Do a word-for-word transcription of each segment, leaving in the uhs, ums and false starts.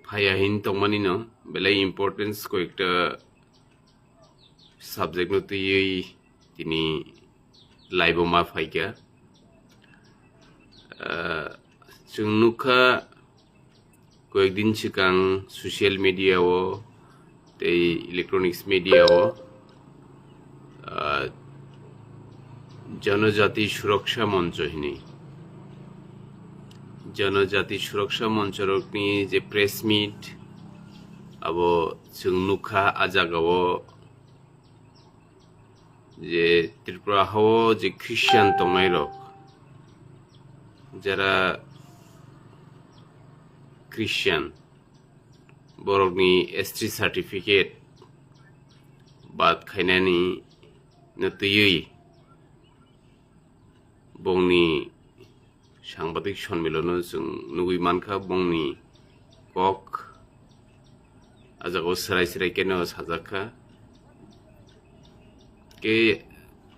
phaiya hin tongmani no belai importance koyekta subject no twiwi tini live o ma phaikha. Ah, chwng nukha koyekdin swkang social media o tei electronics media o, ah, Janajati Suraksha Moncho hini. Janajati Suraksha Moncho rokni je press meet, abo chwng nukha a jagao je Tripura hao je Christian tongnai rok, jara Christian, borokni S T certificate bad khainani no twiwi bongni sangbadik sonmilono chwng nugwi mankha, bongni kok a jagao swrai swrai keno sajakha. Ke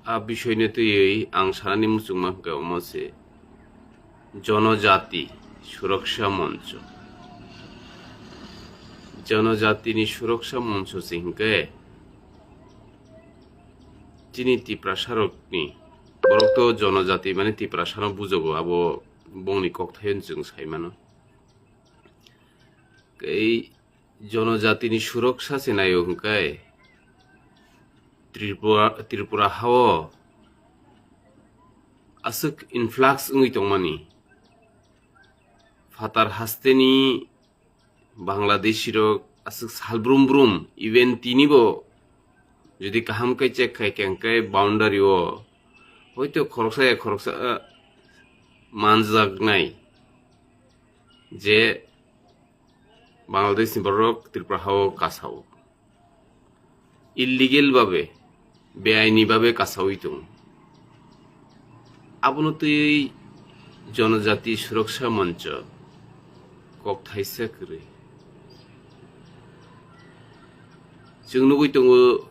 a bisoino twiwi ang sanani muchungma hwnkhe omo se Janajati Suraksha Moncho. Janajatini Suraksha Moncho se hwnkhe chini Tiprasarokni, borok to Janajati mane Tiprasano bujogo, abo bongni kokthaino chwng saimano. Tei Janajatini Suraksha se naio hwnkhe Tripura, Tripura hao aswk influx wngwi tongmani. Phatar hasteni Bangladeshi rok aswk salbrum brum, even tinibo jodi kaham khe check khai khe hwnkhe boundary o hoito khoroksa ya khoroksa, ah, manjaknai je Bangladesh ni borok Tripura hao kasao. Illegal babe, beaini babe kasawi tongo. Abono twi Janajati Suraksha Moncho kok thaisa kwrwi. Chwng nugwi tongo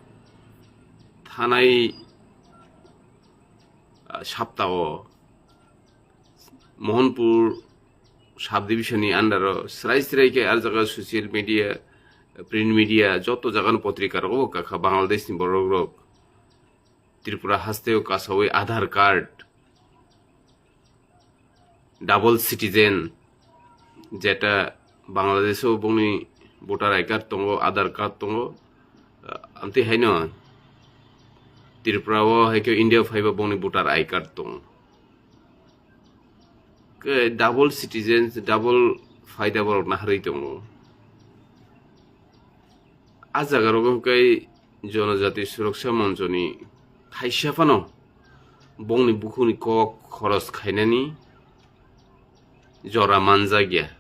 thanai, ah, saptao Mohanpur subdivision ni under o srai srai khe ar jaga social media, print media, joto jaga ni potrika rogo kakha Bangladesh ni borok rok Tripura haste o kasawi Aadhaar card, double citizen, jeta Bangladesh o bongni voter I card tongo, Aadhaar card tongo, amtwi haino Tripura o hai khe India phaiba bongni voter I card tongo. Khe double citizens, double phaida borok naharwi tongo. A jaga rogo hwnkhe Janajati Suraksha Moncho ni thaisa phano bongni bukhukni kok khoros khainani jora manjakya.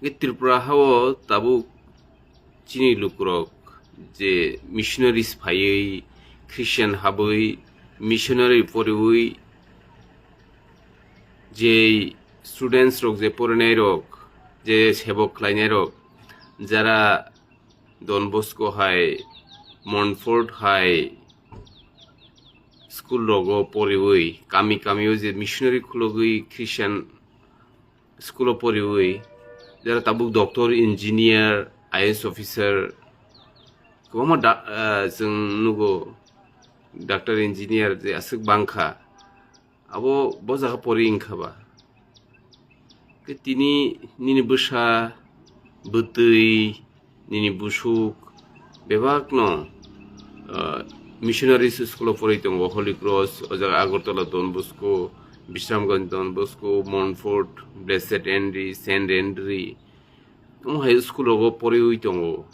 Hwnkhe Tripura hao tabuk chini lukurok je missionaries phaiwi, Christian habwi, missionary poriwi, je students rok je porinai rok, je sebok khlainai rok, jara Don Bosco hai, Montfort hai school rogo poriwi, kami kami o je missionary khulogwi Christian school o poriwi, jara tabuk doctor, engineer, I A S officer, kwbangma da-, ah, chwng nugo, doctor, engineer je aswk bangkha, abo bo jaga pori wngkha ba. Khe tini nini bwsa, bwtwi, nini busuk bebakno, ah, missionary school o porwi tongo, Holy Cross, o jaga Agartala Don Bosco, Bisramganj Don Bosco, Montfort, Blessed Henry, Saint Henry, omo hai school rogo poriwi tongo.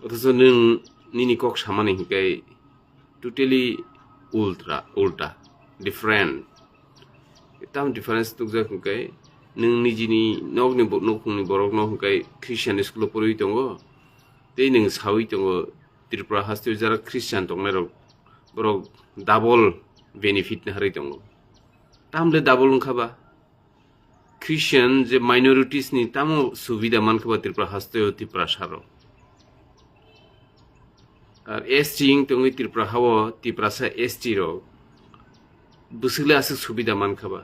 Othocho nwng nini kok samani hinkhe totally ultra, ulta, different. Tam difference tukjak hinkhe nwng nijini nokni bo-, nukhungni borokno hinkhe Christian school o poriwi tongo, tei nwng sawi tongo Tripura hasteo jara Christian tongnai rok, borok double benefit naharwi tongo. Tamle double wngkha ba? Christian je minorities ni tamo subida mankha ba Tripura hasteo Tiprasa rok. Ar S T wng tongwi Tripura hao Tiprasa S T rok bwswk le aswk subida mankha ba.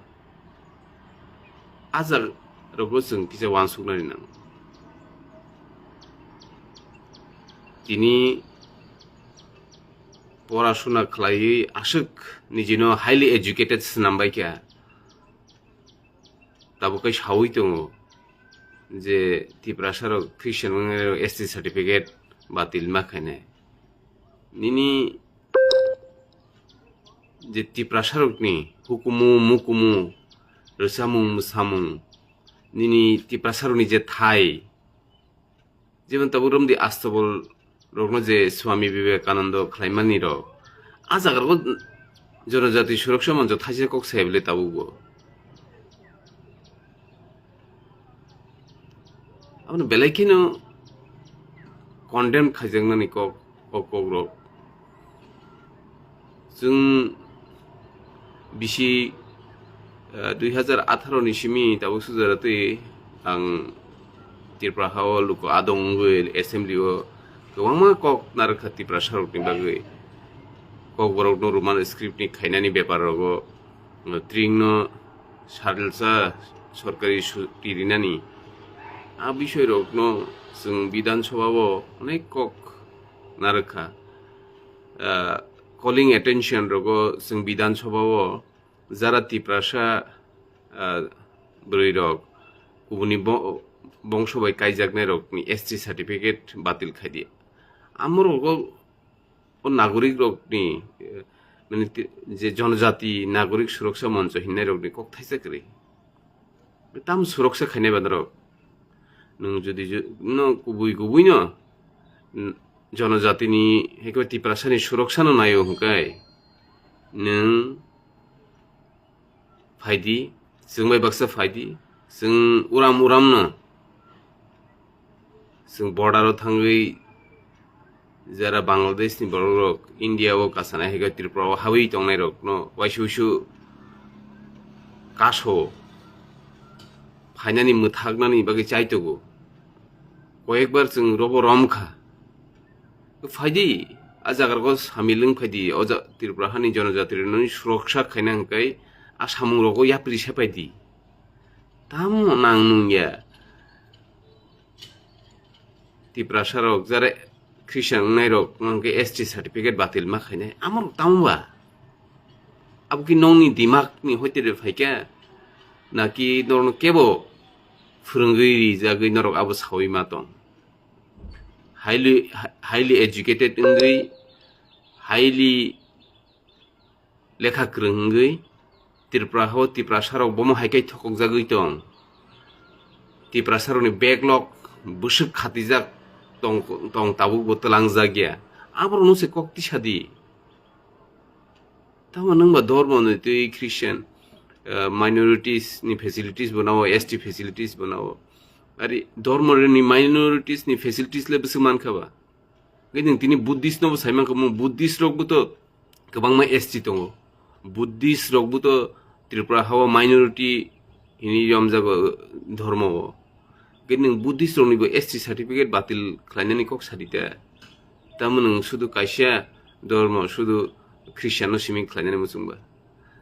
Ajak rokbo chwng kisa uansuknani nango. Tini porasuna khlaiwi aswk nijino highly educated swnam bai kha, tabuk khe saui tongo je Tiprasa rok Christian wngwi S T certificate batil ma khainai. Nini je Tiprasa rokni hukumu mukumu, rwchapmung mwsamung, nini Tiprasa rokni je thai, jemon tabuk romdi Astobol rokno je Swami Vivekananda khlaimani rok, a jaga rogo Jonojati Suroksa Moncho thaisa kok sai bwle tabukbo. Abono belai kheno condemn khaijaknani kok, kok, kok rok. Chwng bisi, eh, dui hajar atharo ni simi tabuk sujara twi ang Tripura ha o luku adong wngwi assembly o kwbangma kok narwkha Tiprasa rokni bagwi. Kokborokno Roman script ni khainani bepar rogo, eh, tringno salsa sorkari suti rinani. A bisoi rokno chwng Bidhan Sabha o onek kok narwkha. Ah, calling attention rogo chwng Bidhan Sabha o jara Tiprasa, ah, bwrwi rok kubuni bo-, bongso bai kaijaknai rokni S T certificate batil khaidi. Amo rogo o nagorik rokni, eh, mane ti-, je Jonojati Nagorik Suroksa Moncho hinnai rokni kok thaisa kwrwi. Tam suroksa khainai ba norok. Nwng jodi ju-, no kubui kubui no, n-, Jonojatini, haikhai Tiprasani suroksa no naio hwnkhe, nwng phaidi, chwng bai baksa phaidi, chwng uram uram no, chwng border o thangwi jara Bangladesh ni borok rok India o kasanai, haikhai Tripura o habwi tongnai rok no waisa wuisu kaso phainani mwthaknani bagwi chaitogo. Koyekbar chwng robo romkha. Phaidi, a jaga rogo samil wng phaidi, o ja-, Tripura hani Jonojati rokni suroksa khaina hwnkhe a samung rogo yapri se phaidi. Tamo nang nung ya. Tiprasa rok jare Christian wngnai rok hwnkhe S T certificate batil ma khainai. Amo rok tamo ba? Abo ki nongni dimak ni hoite de phaikha? Naki norokno kebo phwrwngwi rijagwi norok abo sawi ma tong? Highly, highly educated wngwi, highly lekha kwrwng wngwi Tripura hao Tiprasa rok bomo hai khe thokokjagwi tong. Tiprasa rokni backlog bwswk khatijak tong, tong tabukbo twlangjak ya. Aborokno se kok tisa di. Tamo nwng ba dormo ni twi Christian, eh, minorities ni facilities bo nao, S T facilities bo nao. Ari dormo ni minorities ni facilities le bwswk mankha ba? Gini tini Buddhist no bo sai mankha, mo Buddhist rok bo to kwbangma S T tongo. Buddhist rok bo to Tripura hao minority hini yom jago dhormo o. Gini Buddhist rok ni bo S T certificate batil khlainani kok sadi ta. Tamo nwng sudu kaisa dormo, sudu Christian no simi khlainani muchung ba.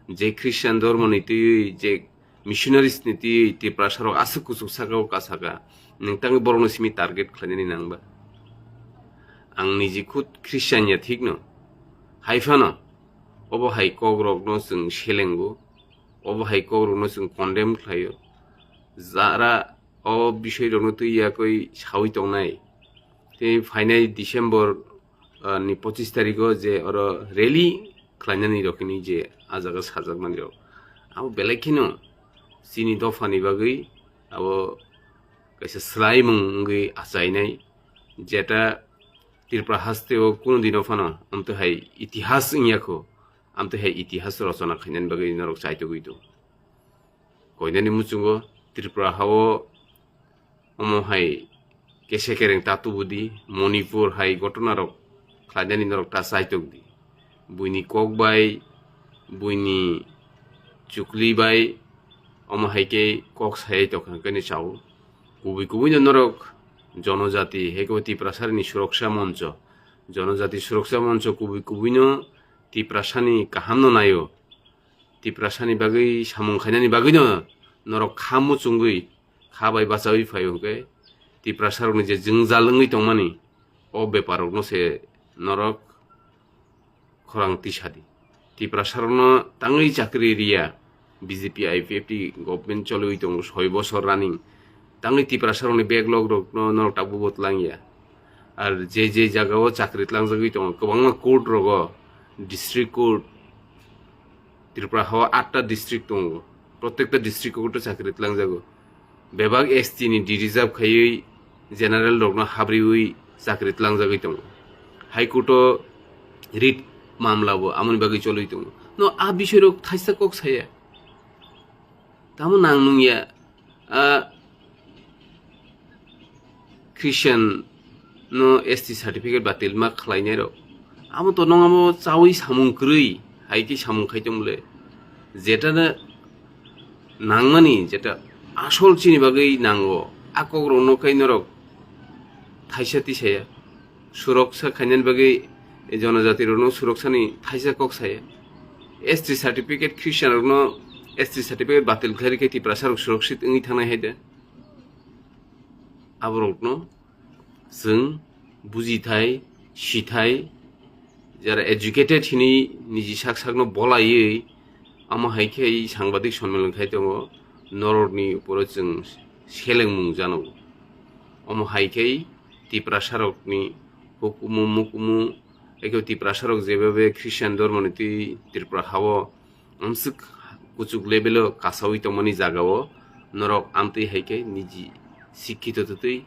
Je Christian dormo ni twi, je missionaries ni twi, Tiprasa rok aswk kuchuk saka o kasaka. Nwng tangwi borok no simi target khlainani nang ba. Ang niji khud Christian ya thik no. Hai phano, obo hai kok rok no chwng selengo. Obo hai kok rok no chwng condemn khlaio. Jara o bisoi rok no twi yakoi sawi tongnai. Tei phainai December, ah, ni pochis tarikh o je oro rally khlainani rok hwnwi je ah jaga sajakmani rok. Abo belai kheno chini dopha ni bagwi abo kaisa swlaimung wngwi achainai, jeta Tripura haste o kunu dino phano amtwi hai itihas wngya kho, amtwi hai itihas rochona khainani bagwi norok chaitugwi tongo. Koinani muchungo Tripura hao omo hai kese kereng ta tubudi, Manipur hai ghotona rok khlainani norok ta chaitok di. Buini kok bai, buini chukli bai, omo hai khe kok sayai tokha hwnkhe ni chao. Kubui kubui no norok Jonojati, heko Tiprasari ni Suroksa Moncho, Jonojati Suroksa Moncho kubui kubui no Tiprasani kaham no naio. Tiprasani bagwi samung khainani bagwino norok kha muchungwi ha bai bachawi phaio hwnkhe Tiprasarokni je jwngjal wngwi tongmani, o beparokno se norok khorang tisadi. Tiprasarokno tangwi chakri riya, B J P I P F T government choliwi tongo soi bosor running. Tangwi Tiprasarokni backlog rokno norok tabukbo twlangya. Ar je je jagao chakri tlangjagwi tongo, kwbangma court rogo, district court, Tripura hao atta district tongo, protekta district court o chakri tlangjago. Bebak S T ni de-reserve khaiwi general rokno habriwi chakri tlangjagwi tongo. High Court o writ mamla bo amoni bagwi choliwi tongo. No a bisoi rok thaisa kok saya. Tamo nang nungya, a Christian no S T certificate batil ma khlainai rok. Amo to nong amo chawi samung kwrwi, hai khe samung khai tong bole. Jeta na nangmani, jeta asol chini bagwi nango, a kok rok no khai norok thaisa tisaya. Suroksa khainani bagwi jonojati rokno suroksani thaisa kok saya. S T certificate Christian rokno S T certificate batil khlai rikhe Tiprasa rok suroksit wngwi thangnai hai de. Aborokno chwng bujithai, sithai, jara educated hinwi niji sak sakno bolaiwi, amo hai khe sangbadik sonmilon khai tongo, norokni uporo chwng selengmung jano. Omo hai khe Tiprasarokni hukumu mukumu, eko Tiprasarok jebebe Christian dhormoni twi Tripura hao amswk kuchuk level o kasawi tongmani jagao norok amtwi hai khe niji sikkito twtwi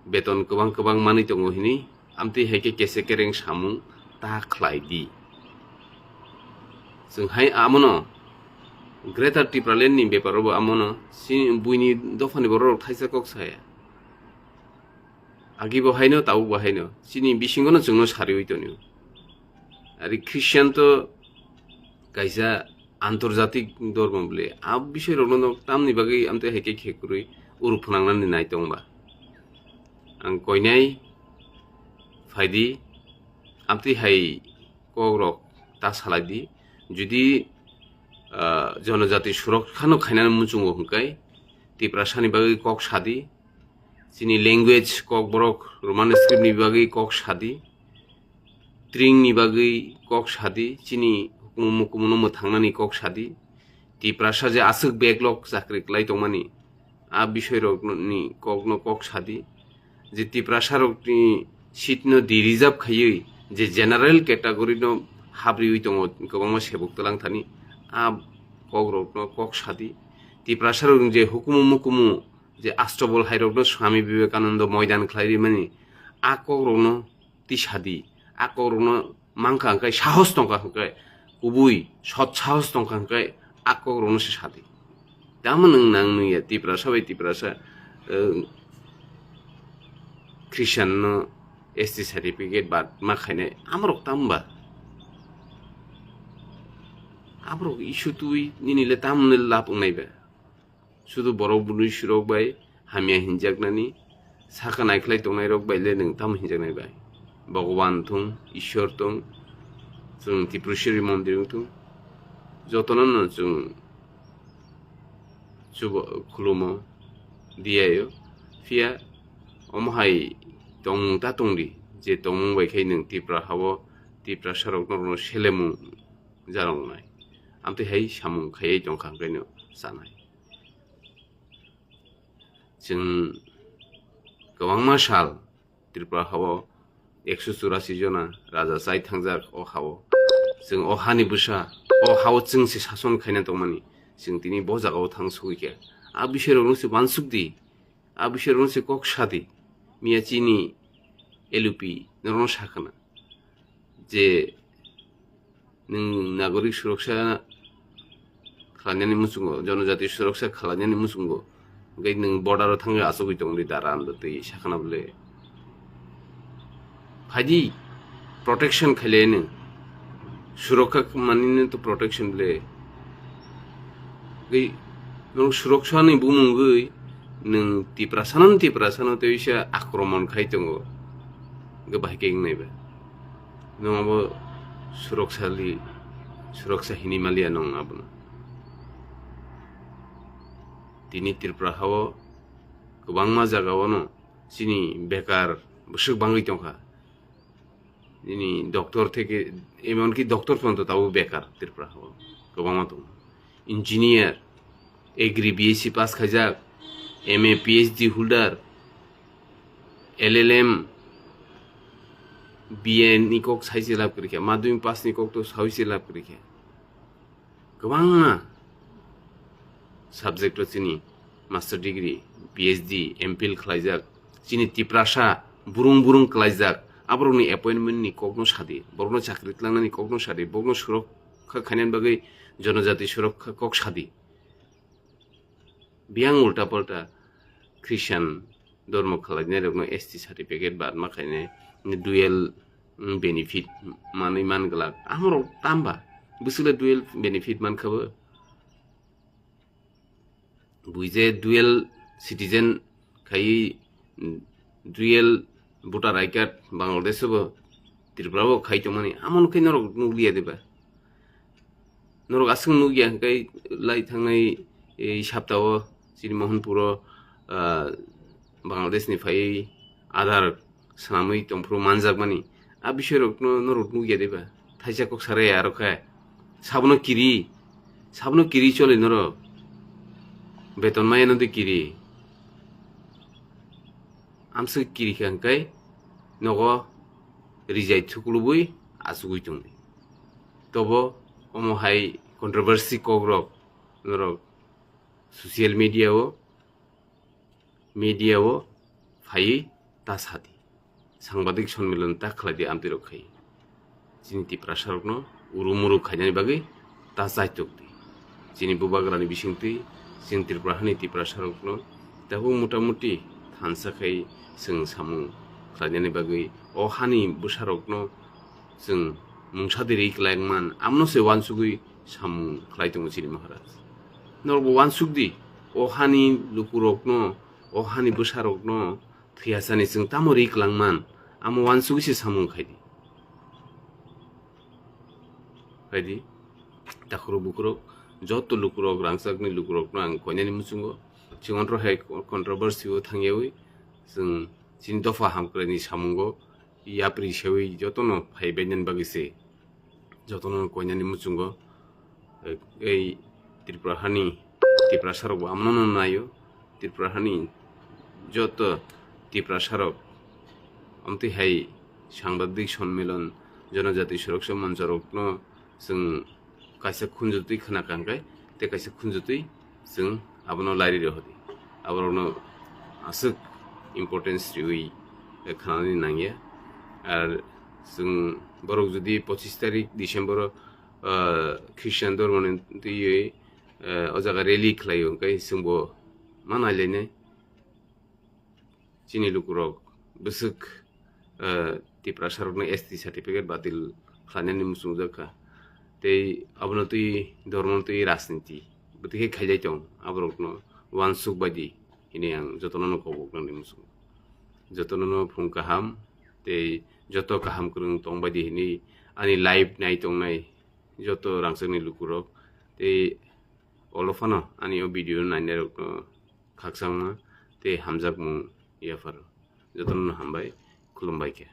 beton kwbang kwbang manwi tongo hini amtwi hai khe kese kereng samung ta khlai di. Chwng hai amono Greater Tipraland ni bepar o bo amono chini buini dophani borok rok thaisa kok saya. Agi bo haino, tabuk bo haino. Chini bisingo no chwngno sariwi tonio. Ari Christian to kaisa antorjatik dormo bole. A bisoi rokno no tamni bagwi amtwi hai khe khe kwrwi uru phwnangnani nai tongba. Ang koinai phaidi, amtwi hai kok rok ta salai di. Jodi, ah, jonojati surok khano khainani muchungo hwnkhe Tiprasani bagwi kok sadi. Chini language kokborok Roman script ni bagwi kok sadi, tring ni bagwi kok sadi, chini hukumu mukumu no mwthangnani kok sadi, Tiprasa je aswk backlog chakri kwlai tongmani, a bisoi rok ni kok no kok sadi, je Tiprasa rok ni seat no de-reserve khaiwi je general category no habriwi tongo kwbangma sebuk twlang thani, a kok rok no kok sadi, Tiprasa rok ni je hukumu mukumu je Astobol hai rokno Swami Vivekananda moidan khlai rimani, a kok rokno tisadi, a kok rokno mankha hwnkhe sahos tongkha hwnkhe, kubui sot sahos tongkha hwnkhe a kok rokno se sadi. Tamo nwng nang nungya Tiprasa bai Tiprasa, eh, Christian no S T certificate ba ma khainai amorok tamo ba? Aborok issue twi nini le tamo le lab wngnai ba? Sudu borok bwrwi surok bai hamya hinjaknani saka naikhlai tongnairok bai le nwng tamo hinjaknai bai? Bhagwan thung, Ishwar thung, chwng Tripureshwari mondir wng thung, jotono no chwng chuba khulumo, diyaio. Phiya omo hai tongmung ta tongdi, je tongmung bai khai nwng Tipra hao, Tiprasa rokno rwno selemung jarongnai. Amtwi hai samung khaiwi tongkha hwnkhe no chanai. Chwng kwbangma sal Tripura hao ekso churasi jona raja chai thangjak o hao. Chwng o hani bwsa, o hao chwng se sason khaina tongmani. Chwng tini bo jagao thang sugwi khe. A bisoi rokno se bansuk di. A bisoi rokno se kok sadi. Miya chini L U P norokno sakhwna. Je nwng nagorik suroksa khlainani muchungo, jonojati suroksa khlainani muchungo, hwnkhe nwng border o thangwi achugwi tongdi dara ando twi sakhana bole. Phaidi protection khailai nwng, surokha manini to protection bole. Hwnkhe nwng suroksani bumungwi nwng Tiprasano, Tiprasano tei bisa akromon khai tongo. Hwnkhe bahai khe wngnai ba? Nwng abo suroksali, suroksa hinwi maliya nwng abono. Tini Tripura hao Kwbangma jagao no chini bekar bwswk bangwi tongkha. Nini doctor theke, emonki doctor phano tabuk bekar Tripura o kwbangma tongo. Engineer, agri B S C pass khaijak, M A P H D holder, L L M, B A ni kok saise lab kwrwikha, madhyamik pass ni kok to saise lab kwrwikha. Kwbangma subject o chini master degree, P H D, M Phil khlaijak, chini Tiprasa burung burung khlaijak, aborokni appointment ni kokno sadi, borokno chakri tlangnani kokno sadi, borokno surokkha khainani bagwi jonojati surokkha kok sadi. Biyang ulta palta Christian dormo khlainai rokno S T certificate badma khainai dual, mm, benefit manwi man glak. Amorok tamba bwswkle dual benefit mankha bo? Bui je dual citizen khai, mm, dual voter I card Bangladesh bo Tripura bo khai tongmani, amon khe norok nukliya diba? Norok aswk nukya hwnkhe lai thangnai ei saptao chini Mohanpuro, ah, Bangladesh ni phaiwi Aadhaar swnamwi tongphuru manjakmani. A bisoyrokno norok nukya diba? Thaisa kok sarai aro khe. Sabono kiri, sabono kiri choli norok. Beton maya nw de kiri. Amswk kiri kha hwnkhe nogo rijai thuklubui achugui tongdi. Tobo omo hai controversy kokrok norok social media o, media o phaiwi ta sadi. Sangbadik sonmilan ta khlaidi amtwi rok khai. Chini Tiprasarokno uru muru khainani bagwi ta chaitok di. Chini bubagrani bisingtwi chini Tripura hani Tiprasarokno tabuk mota muti thansa khai chwng samung khlainani bagwi o hani bwsarokno chwng mungsa de ri klai man, amno se wansugwi samung khlai tongo chini Maharaj. Norokbo wansuk di, o hani lukurokno, o hani bwsarokno thwiyasani chwng tamo ri klangman, amo wansugwi se samung khai di. Khai di, takhurok bukhurok, joto lukurok, rangchakni lukurokno ang koinani muchungo, chwng ontro hai controversy o thangyawi, chwng chini dopha hamkraini samungo, yapri sewi jotono phai bainani bagwi se jotono koinani muchungo, eh, ei Tripura hani Tiprasarokbo amnono naio. Tripura hani joto Tiprasarok amtwi hai sangbadik sonmilan, jonojati suroksha moncharokno chwng kaisa khunjotwi khna kha hwnkhe, tei kaisa khunjotwi chwng abono lairwi rw hodi. Aborokno aswk importance riwi, eh, khnanani nangya. Ar chwng borok jodi pochis tarik December o, ah, Christian dhormoni twiwi, eh, o jaga rally khlaio, hwnkhe chwngbo ma nailainai. Chini lukurok bwswk, eh, Tiprasarokno S T certificate batil khlainani muchungjak kha. Tei abono twi dhormono twi rajniti bwtwi khe khailai tong, aborokno wansuk baidi hinwi ang jotono no kobok nangni muchungo. Jotono no phung kaham tei joto kaham kwrwng tong baidi hinwi ani live nai tongnai joto rangchakni lukurok tei olo phano ani o video nainairokno khakchangma tei hamjakmung yapharo. Jotono no hambai, khulumbai khe.